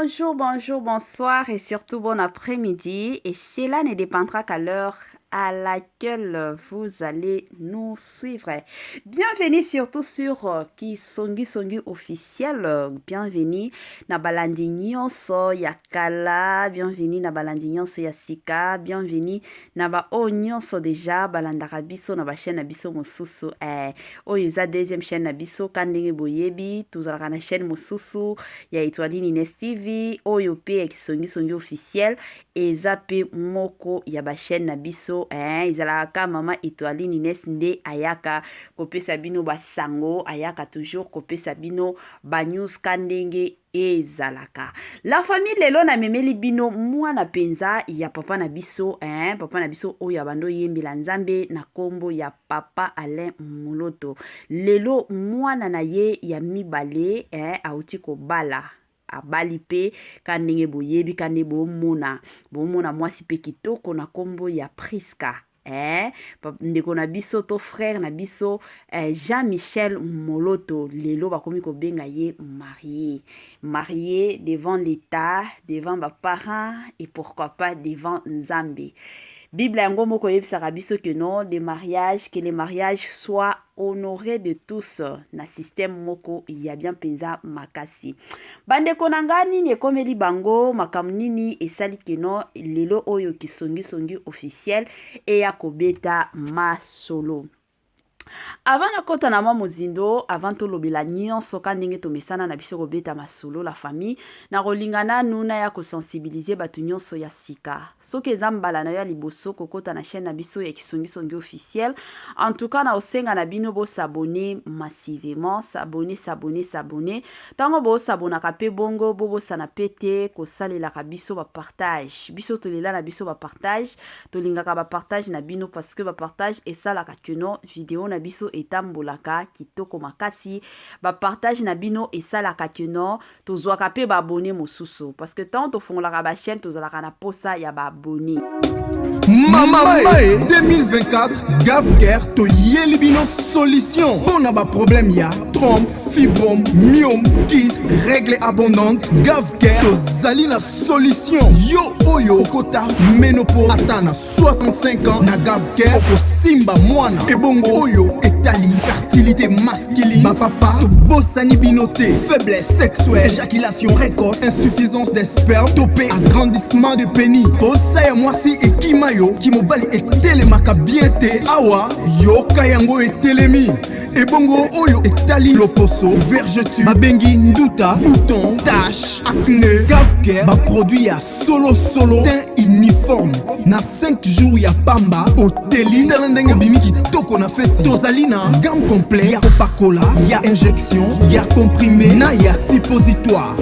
Bonjour, bonjour, bonsoir et surtout bon après-midi. Et cela ne dépendra qu'à l'heure à laquelle vous allez nous suivre. Bienvenue surtout sur euh, Kisongi Songi officiel. Bienvenue na balandi nyonso ya kala, bienvenue na balandi nyonso ya sika, bienvenue na ba oyo nyonso deja balandaka biso na ba chaîne na biso mosusu eh, oyo eza deuxième chaîne na biso ka ndenge boyebi tozalaka na chaîne mosusu ya Etoiline Ines TV oyo pe ya kisongisongi officiel eza pe moko ya ba chaîne na biso eh, ezalaka ka mama Etoiline Ines nde ayaka kopesa bino basango ayaka toujours kopesa bino ba news ka ndenge ezalaka la famille lelo namemeli bino mwana mpenza ya papa na biso eh, papa na biso oyo abanda oyembela nzambe na nkombo ya papa Alain Moloto lelo mwana na ye ya mibale eh, auti kobala abali mpe ka ndenge boyebi ka nde bomona bomona mwasi mpe kitoko na nkombo ya Priska eh, ndeko na biso to frère na biso eh, Jean-Michel Moloto lelo bakomi kobenga ye marié marié devant l'État devant ba parents et pourquoi pas devant Nzambe Bible yango moko eyebisaka biso que non le mariage que le mariage soit honoré de tous na système moko ya bien mpenza makasi bandeko na nga nini ekomeli bango makambo nini esali keno lelo oyo kisongisongi officiel eya kobeta masolo avant nakota na mwa mozindo avant tolobela nyonso ka ndenge tomesana na biso kobeta masolo la famille nakolinga nanu naya kosensibilize bato nyonso ya sika Soki eza mbala nayo ya liboso kokota na chaîne na biso ya kisongisongi officiel, en tout cas na osenga na bino bo s'abonner massivement, s'abonner, s'abonner, s'abonner. Tango bo s'abonnaka pe bongo bo bosana pe te kosalelaka biso ba partage. Biso tolela na biso ba partage, tolingaka ba partage na bino parce que ba partage esalaka que non video na biso etambolaka kitoko makasi. Ba partage na bino esalaka que non tozwaka pe ba abonne mosusu parce que tant tofongolaka ba chaîne tozalaka na posa ya ba abonne. Mama Mae 2024 Gavcare toyeli bino solution mpo na baproblème ya trompe, fibrome, myome, kyste, règle abondante. Gavcare tozali na solution. Yo oyo okota ménopause ata na 65 ans na Gavcare okosimba mwana. Ebongo oyo etali fertilité masculine, bapapa tobosani bino te. Faiblesse sexuelle, éjaculation précoce, insuffisance des spermes to mpe agrandissement de pénis. Posa ya mwasi ekima yo, kimobali etelemaka bien te. Awa yoka yango etelemi. Ebongo oyo etali loposo, vergeture, babengi nduta, bouton, tache, acné, Gavcare, ba produit ya solo solo, teint uniforme na 5 jours ya pamba oteli. Tala ndenge obimi kitoko na feti. Tozali na gamme complet ya kopakola, ya injection, ya comprimé na ya suppositoire.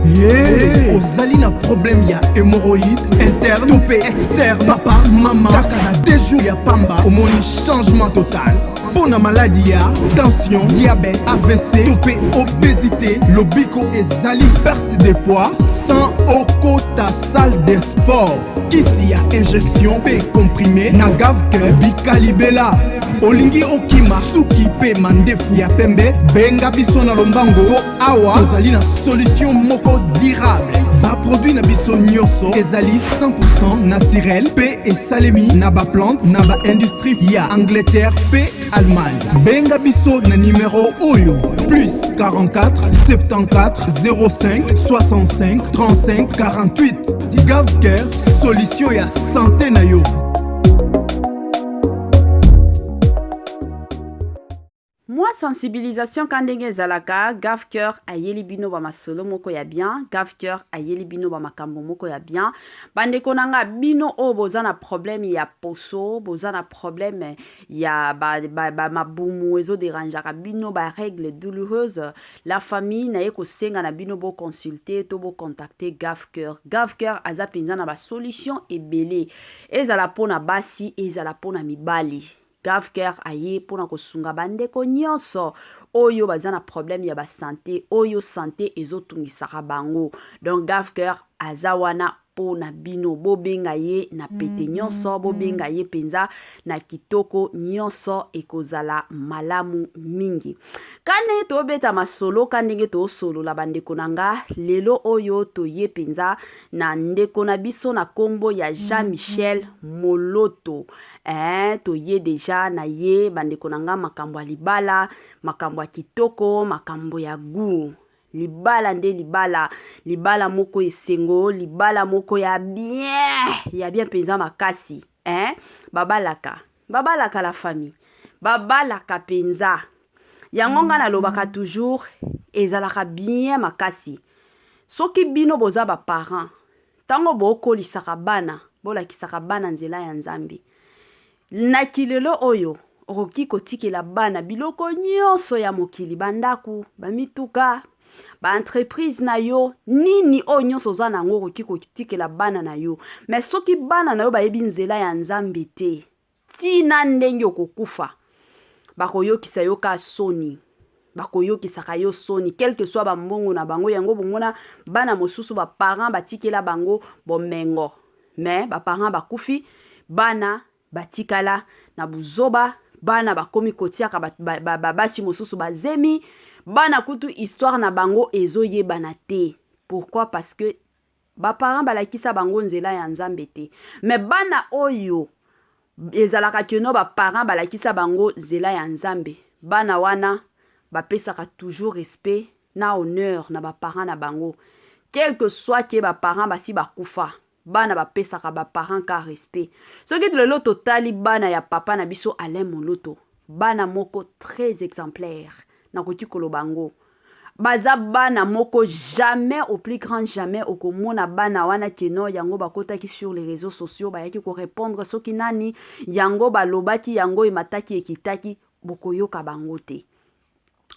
Yeah. Ozali na problème ya hémorroïde interne to pe externe, papa mama, kaka na 2 jours ya pamba omoni changement total. Mpo na maladi ya tension, diabète, AVC to pe obésité, lobiko ezali perte de poids sans okota salle de sport. Kisi ya injection pe comprimé na Gavcare bikalibela. Olingi okima suki pe mandefu ya pembe, benga biso na lombango po awa tozali na solution moko durable. Ba produit na biso nyonso ezali 100% naturel pe esalemi na ba plante na ba industrie ya Angleterre pe Allemagne. Benga biso na numero oyo plus 44 74 05 65 35 48. Gavcare, solution ya santé na yo. Mwa sensibilisation ka ndenge ezalaka, Gavcœur ayeli bino ba masolo moko ya bien, Gavcœur ayeli bino ba makambo moko ya bien. Bandeko na nga, bino oyo boza na problème ya poso, boza na problème ya ba, ba, ba mabumu ezo derangeaka bino, ba règles douloureuses, la famille naye kosenga na bino bo consulter to bo contacter Gavcœur. Gavcœur aza penza na ba solutions ebele, ezala pona basi, ezala pona mibali. Gavcare aye pona kosunga ba ndeko nionso oyo baza na problème ya ba sante oyo sante ezo tungisaka bango donc Gavcare aza wana. mpo na bino. Bobenga ye na pete nyonso, bobenga ye mpenza na kitoko nyonso, ekozala malamu mingi. Ka ndenge tobeta masolo, ka ndenge tosolola, bandeko na nga, lelo oyo toye mpenza na ndeko na biso na nkombo ya Jean-Michel Moloto. Toye deja na ye, bandeko na nga, makambo ya libala, makambo ya kitoko, makambo ya goût. Libala nde libala, libala moko esengo, libala moko ya bien, ya bien mpenza makasi. Babalaka, babalaka, la famille, babalaka mpenza. Yango nga nalobaka toujours, ezalaka bien makasi soki bino boza baparent, ntango bokolisaka bana, bolakisaka bana nzela ya Nzambe. Na kilelo oyo okoki kotikela bana biloko nyonso ya mokili, bandako, bamituka, baentreprise na yo, nini oyo nyonso oza na yango, okoki kotikela bana na yo. Mais soki bana na yo bayebi nzela ya Nzambe te, ntina ndenge okokufa, bakoyokisa yo ka soni, bakoyokisaka yo soni, quel que soit bambongo na bango. Yango bomona bana mosusu, baparent batikela bango bomengo, mais baparent bakufi, bana batikala na buzoba. Bana bakomi kotiaka basi ba, ba, ba, mosusu bazemi, bana kutu histoire na bango ezoyebana te. Pourquoi? Parce que baparent balakisa bango nzela ya Nzambe te. Mais bana oyo ezalaka que non, baparent balakisa bango nzela ya Nzambe, bana wana bapesaka toujours respect na honneur na baparent na bango, quel que soit que baparent basi bakufa. Bana bapesaka baparent ka respect. Soki lelo totali bana ya papa na biso Alain Moloto, bana moko très exemplaire, nakoki koloba yango. Baza bana moko, jamais, au plus grand jamais, okomona bana wana que non, yango bakotaki sur les réseaux sociaux, bayaki korépondre soki nani, yango balobaki, yango emataki, ekitaki, bokoyoka bango te,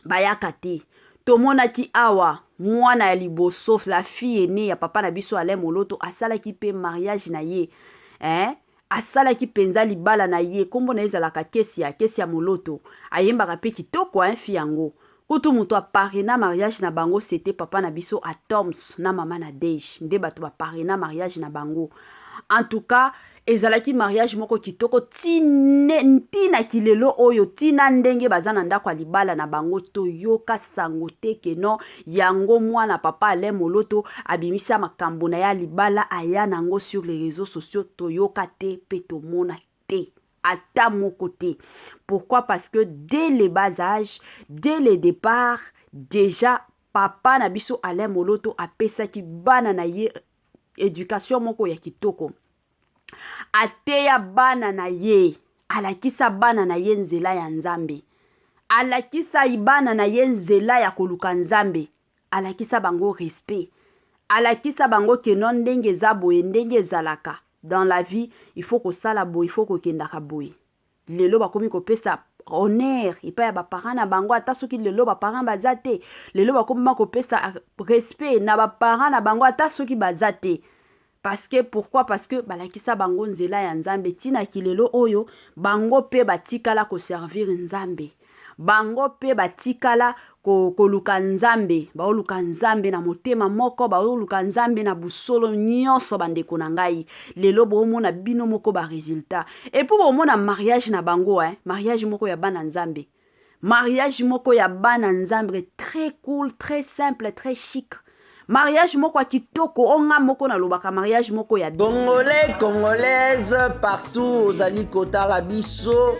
bayaka te. Tomonaki awa mwana ya liboso, la fille aînée ya papa na biso Alain Moloto, asalaki mpe mariage na ye, eh? Asalaki mpenza libala na ye. Nkombo na ye ezalaka Kesia, Kesia Moloto. Ayembaka mpe kitoko, hein, fille yango. Kutu moto aparraina mariage na bango, c'était papa na biso Atoms na mama na Dege nde bato baparraina mariage na bango. En tout cas, ezalaki mariage moko kitoko. Ntina kilelo oyo, ntina ndenge baza na ndako ya libala na bango, toyoka sango te que non, yango mwana papa Alain Moloto abimisa makambo na ye ya libala, aya nango sur les réseaux sociaux, toyoka te mpe tomona te ata moko te. Pourquoi? Parce que dès le bas âge, dès le départ déjà, papa na biso Alain Moloto apesaki bana na ye éducation moko ya kitoko. Ateya bana na ye, alakisa bana na ye nzela ya Nzambe, alakisa bana na ye nzela ya koluka Nzambe, alakisa bango respect, alakisa bango que non, ndenge eza boye, ndenge ezalaka dans la vie, il faut kosala boye, il faut kokendaka boye. Lelo bakomi kopesa honneur epai ya baparent na bango, ata soki lelo baparent baza te. Lelo bakomi kopesa respect na baparent na bango, ata soki baza te. Parce que pourquoi? Parce que balakisa bango nzela ya Nzambe. Ntina kilelo oyo bango mpe batikala koservir Nzambe, bango mpe batikala koluka Nzambe, baoluka Nzambe na motema moko, baoluka Nzambe na busolo nyonso. Bandeko na ngai, lelo boomona bino moko baresultat. Et puis bomona mariage na bango, hein? Mariage moko ya bana Nzambe, mariage moko ya bana Nzambe, très cool, très simple, très chic, mariage moko ya kitoko. Onga moko nalobaka mariage moko ya Congolais, Congolaise, partout ozali kotala biso,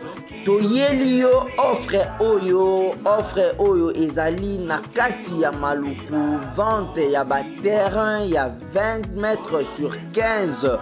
toyeli yo offre oyo. Offre oyo ezali na kati ya Maluku, vente ya baterrain ya 20 mètres sur 15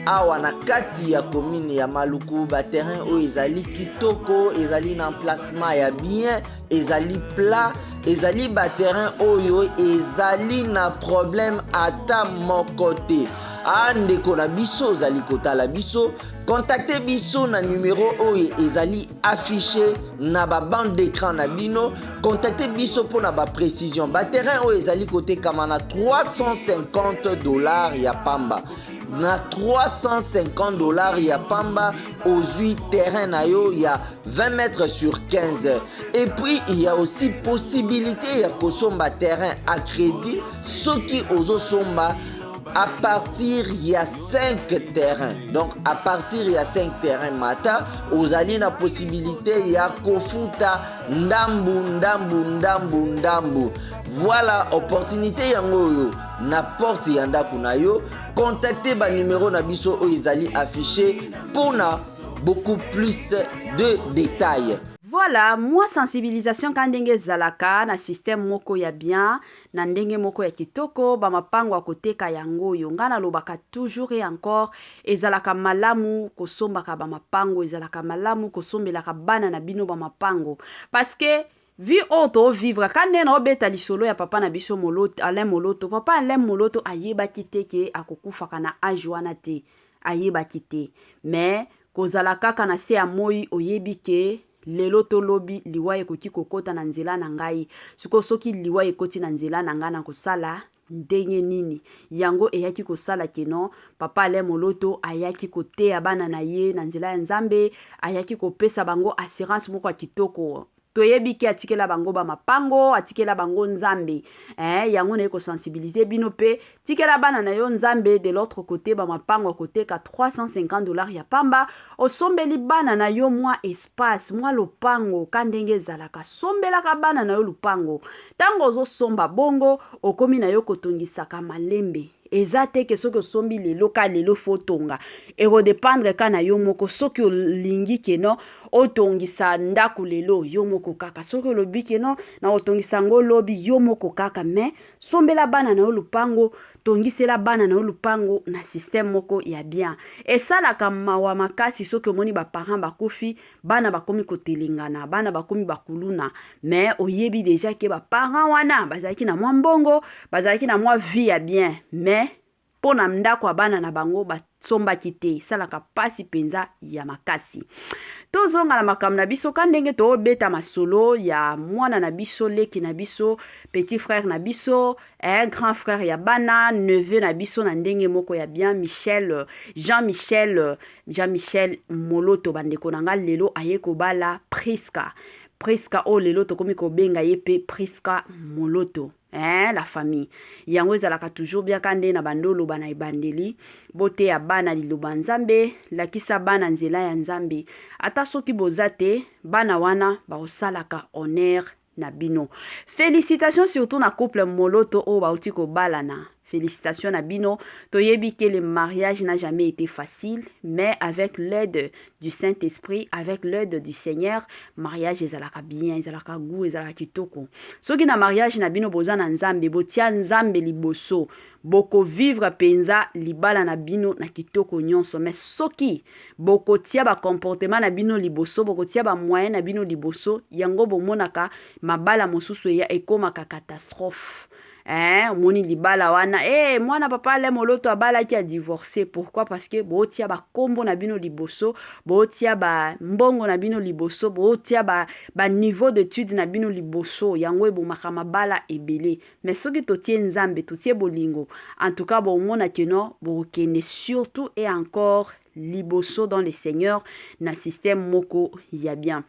awa na kati ya commune ya Maluku. Baterrain oyo ezali kitoko, ezali na emplacement ya bien, ezali plat, ezali baterrain oyo ezali na problème ata moko te. A ndeko na biso ozali kotala biso, contacte biso na numero oyo ezali affiché na babande d'écran na bino. Contacte biso mpona baprécision. Baterrain oyo ezali kotekama na 350 $ ya pamba. Na 350 $ ya pamba, ozwi terrain na yo ya 20 mètres sur 15. Et puis il y a aussi possibilité ya kosomba terrain à crédit. Soki ozosomba À partir ya 5 terrain, donc à partir ya 5 terrain mata, ozali na possibilité ya kofuta ndambu ndambu ndambu ndambu. Voilà opportunité yango oyo na porte ya ndako na yo. Contacte banumero na biso oyo ezali affiché mpona beaucoup plus de détails. Voilà, mwa sensibilisation ka ndenge ezalaka na système moko ya bien, na ndenge moko ya kitoko. Bamapango ya koteka yango oyo ngai nalobaka toujours et encore, ezalaka malamu kosombaka bamapango, ezalaka malamu kosombelaka bana na bino bamapango, parce que vie oyo tovivre ka nde na obeta lisolo ya papa na biso Moloto, Alain Moloto. Papa Alain Moloto ayebaki te ke akokufaka na age wana te, ayebaki te. Mais kozala kaka na se ya moi, oyebi ke lelo tolobi liwa ekoki kokɔta na nzela na ngai. Sikoyo soki liwa ekɔti na nzela na ngai, na kosala ndenge nini? Yango eyaki kosala keno papa Alain Moloto ayaki koteya bana na ye na nzela ya Nzambe, ayaki kopesa bango assurance moko ya kitoko. Toyebi ke atikela bango bamapango, atikela bango Nzambe. Yango naye kosensibiliser bino mpe, tikela bana na yo Nzambe. De l'autre côté, bamapango ya koteka 350 $ ya pamba, osombeli bana na yo mwa espace, mwa lopango ka ndenge ezalaka. Sombelaka bana na yo lupango. Ntango ozosomba bongo, okomi na yo kotongisaka malembe. Eza te ke soki osombi lelo, ka lelo faut otonga. Ekodépendre ka na yo moko. Soki olingi keno otongisa ndako lelo, yo moko kaka. Soki olobi keno na kotongisa yango lobi, yo moko kaka. Mais sombela bana na yo lupango, tongisela bana na yo lupango na système moko ya bien. Esalaka mawa makasi soki omoni baparent bakufi, bana bakomi kotelengana, bana bakomi bakuluna. Mais oyebi déjà ke baparent wana bazalaki na mwa mbongo, bazalaki na mwa vie ya bien, mais mpo na ndako ya bana na bango basombaki te. Esalaka mpasi mpenza ya makasi. Tozonga na makambo na biso ka ndenge toobeta masolo ya mwana na biso, leki na biso, petit frère na biso, grand frère ya bana, neveu na biso na ndenge moko ya bien, Michel, Jean Michel, Jean Michel Moloto. Bandeko na nga, lelo aye kobala Priska, Priska oyo lelo tokomi kobenga ye mpe Priska Moloto. La famille, yango ezalaka toujours bien ka nde na bando oloba na ebandeli: boteya bana liloba Nzambe, lakisa bana nzela ya Nzambe. Ata soki boza te, bana wana bakosalaka honneur na bino. Félicitation surtout na couple Moloto oyo bauti kobalana. Félicitations na bino. Toyebi que le mariage n'a jamais été facile, mais avec l'aide du Saint-Esprit, avec l'aide du Seigneur, mariage ezalaka bien, ezalaka goût, ezalaka kitoko. Soki na mariage na bino boza na Nzambe, botia Nzambe liboso, bokovivre mpenza libala na bino na kitoko nyonso. Mais soki bokotia bacomportement na bino liboso, bokotia bamoyen na bino liboso, yango bomonaka mabala mosusu eya ekomaka catastrophe. Omoni libala wana, mwana papa Alain Moloto abalaki, adivorce. Pourquoi? Parce que bootia bakombo na bino liboso, bootia bambongo na bino liboso, bootia baniveau ba d'étude na bino liboso. Yango ebomaka mabala ebele. Mais soki totie Nzambe, totie bolingo, en tout cas bomona keno bokokende surtout et encore liboso dans le Seigneur na système moko ya bien.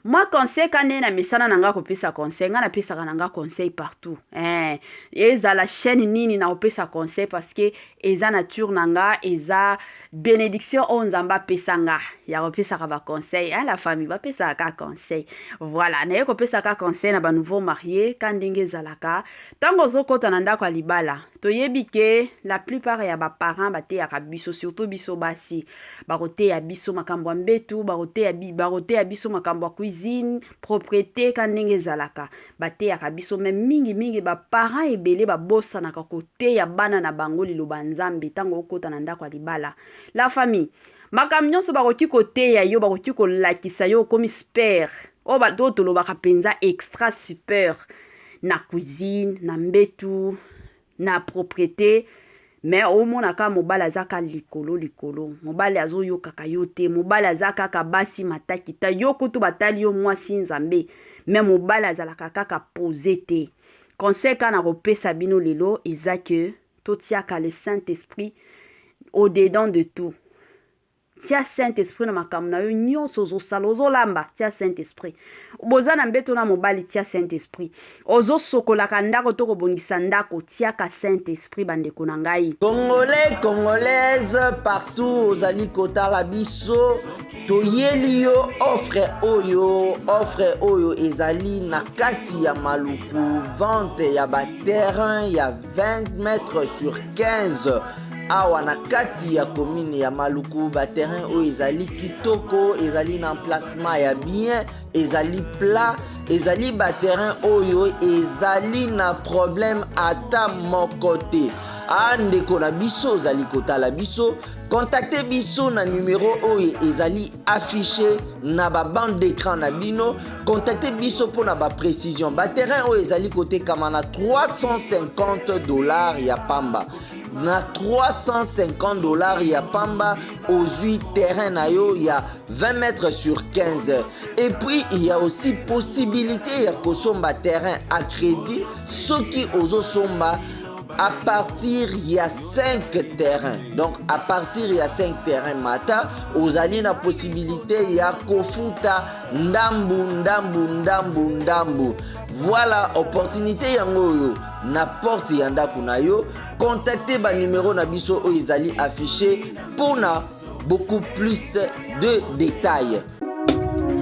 Mwa conseil ka nde na misala na nga kopesa conseil, nga napesaka na nga conseil partout, ezala chaîne nini, na kopesa conseil, parce que eza nature na nga, eza bénédiction oyo Nzambe apesa nga ya kopesaka baconseil. La famille, bapesaka ka conseil. Voilà, naye kopesaka conseil na banouveau marié ka ndenge ezalaka. Ntango ozokɔta na ndako ya libala, toyebi ke la plupart ya baparent bateyaka biso, surtout biso basi, bakoteya biso makambo ya mbetu, bakoteya biso makambo ya cuisine, propreté ka ndenge ezalaka, bateyaka biso. Mais mingimingi baparent ebele babosanaka koteya bana na bango liloba Nzambe. Ntango okɔta na ndako ya libala, la famille, makambo nyonso bakoki koteya yo, bakoki kolakisa yo, okomi super, oyo tolobaka mpenza extra super na cuisine, na mbetu, na propreté. Mais omona kaka mobali aza kaka likolo likolo, mobali azoyokaka yo te, mobali aza kaka basi mataki ta yo kutu batali yo mwasi Nzambe, mais mobali azalaka kaka pose te. Conseil kaka na kopesa bino lelo eza ke totiaka le Saint Esprit au-dedans de tout. Tia Saint Esprit na makambo na yo nyonso ozosala. Ozolamba, tia Saint Esprit. Boza na mbeto na mobali, tia Saint Esprit. Ozosokolaka ndako to kobongisa ndako, tiaka Saint Esprit, bandeko na ngai. Congolais, Congolaise, partout ozali kotala biso, toyeli yo offre oyo. Offre oyo ezali na kati ya Maluku, vente ya baterrain ya 20 mètres sur 15 awa na kati ya commune ya Maluku. Baterrain oyo ezali kitoko, ezali na emplacement ya bien, ezali plat, ezali baterrain oyo ezali na problème ata moko te. A ndeko na biso ozali kotala biso, contacte biso na numero oyo ezali affiché na babande d'écran na bino. Contacte biso mpona baprécision. Baterrain oyo ezali kotekama na 350 $ ya pamba. Na 350 $ ya pamba, ozwi terrain na yo ya 20 mètres sur 15. Et puis il y a aussi possibilité ya kosomba terrain à crédit soki ozosomba à partir ya 5 terrains. Donc à partir ya 5 terrains mata, ozali na possibilité ya kofuta ndambu ndambu ndambu ndambu. Voilà opportunité yango oyo na porte ya ndako na yo. Contacte banumero na biso oyo ezali affiché mpona beaucoup plus de détails.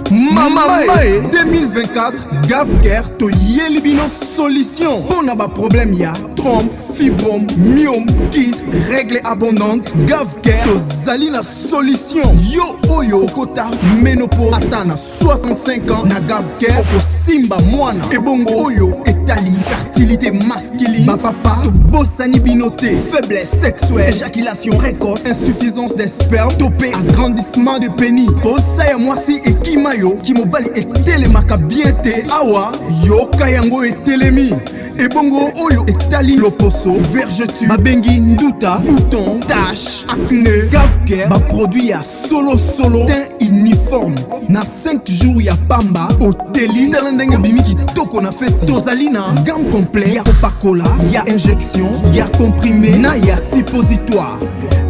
Mama Mai 2024, Gavcare toyeli bino solution mpo na baproblème ya trompe, fibrome, myome, kyste, règle abondante. Gavcare tozali na solution. Yo oyo okota ménopause ata na 65 ans, na Gavcare okosimba mwana. Ebongo oyo etali fertilité masculine, bapapa tobosani bino te. Faiblesse sexuelle, éjaculation précoce, insuffisance des sperme to mpe agrandissement de pénis, posa ya mwasi ekima yo, kimobali etelemaka bien te, awa yoka yango etelemi. Ebongo oyo etali loposo, vergeture babengi nduta, bouton, tache, acné, Gavcare baproduit ya solosolo, teint uniforme. Na 5 jours ya pamba oteli, tala ndenge obimi kitoko na feti. Tozali na gamme complet ya kopakola, ya injection, ya comprimé na ya suppositoire.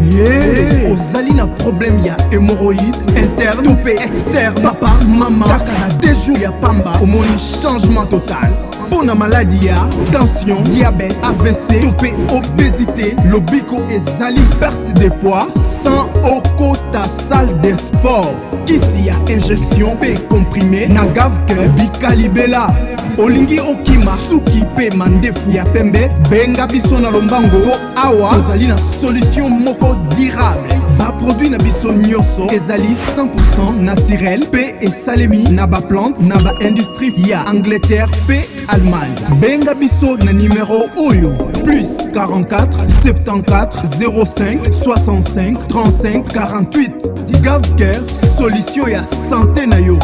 Ye ozali na problème ya hémorroïde interne to mpe externe, papa, mama, kaka na 2 jours ya pamba omoni changement total. Mpo na maladi ya tension, diabète, AVC to mpe obésité, lobiko ezali, perte de poids sans okota salle de sport. Kisi ya injection mpe comprimé, na Gavcare bikalibela. Olingi okima suki mpe mandefu ya pembe, benga biso na lombango mpo awa tozali na solution moko durable. Baproduit na biso nyonso ezali 100 naturel mpe esalemi na baplante na baindustrie ya Angleterre mpe Allemagne. Benga biso na nimero oyo: plus 44 74 05 65 35 48. Gavcare, solution ya santé na yo.